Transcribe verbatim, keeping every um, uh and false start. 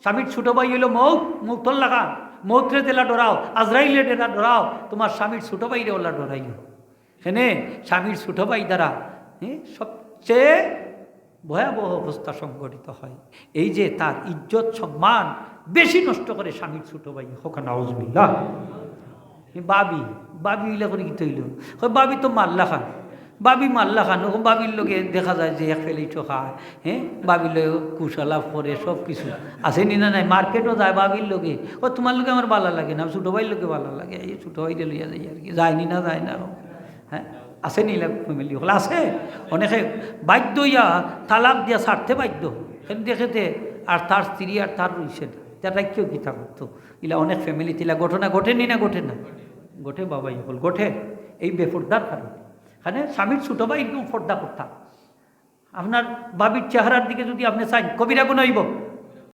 স্বামীর ছোট ভাই হইল মৌত, মৌতর লাগা। মৌতরে যেলা ডরাও, আজরাইলরে যেলা ডরাও, তোমার স্বামীর ছোট ভাইরে ওলা ডরাইও। এনে স্বামীর ছোট ভাই দ্বারা, হ্যাঁ, সবচেয়ে ভয়াবহ অবস্থা সংঘটিত হয়। এই যে তার ইজ্জত সম্মান বেশি নষ্ট করে স্বামীর ছোট ভাই, হোক নাউজুবিল্লাহ। এ ভাবি, ভাবি ইলা করে কিতা অইল? কয়, "ভাবি তো মাল্লা খান, ভাবি মাল্লা খান।" ওরকম ভাবির লগে দেখা যায় যে এক প্লেটও খায়, হ্যাঁ, ভাবির লগে কুশালাপ করে, সব কিছু। আছে নি না নাই? মার্কেটও যায় ভাবির লগে। "ও, তোমার লগে আমার ভালা লাগে না, ছোট ভাইর লগে ভালা লাগে, এই ছোট ভাইরে লইয়া যাই আর কি, যায়নি না, যায় না।" হ্যাঁ, আছে নি ইলা ফ্যামিলি হকল? আছে। অনেকে বাধ্য ইয়া তালাক দিয়া ছাড়তে বাধ্য। কেন দেখেতে আর তার স্ত্রী আর তার রইছে না। তারা কেউ কিতা করতো? ইলা অনেক ফ্যামিলিত ইলা ঘটনা ঘটে নি না ঘটে না? ঘটে বাবা, হকল ঘটে। এই বেপর্দার কারণে। মানে স্বামীর ছোট ভাই এরকম পর্দা করতাম। আপনার ভাবির চেহারার দিকে যদি আপনি চাইন, কবিরা গুনাহ অইব।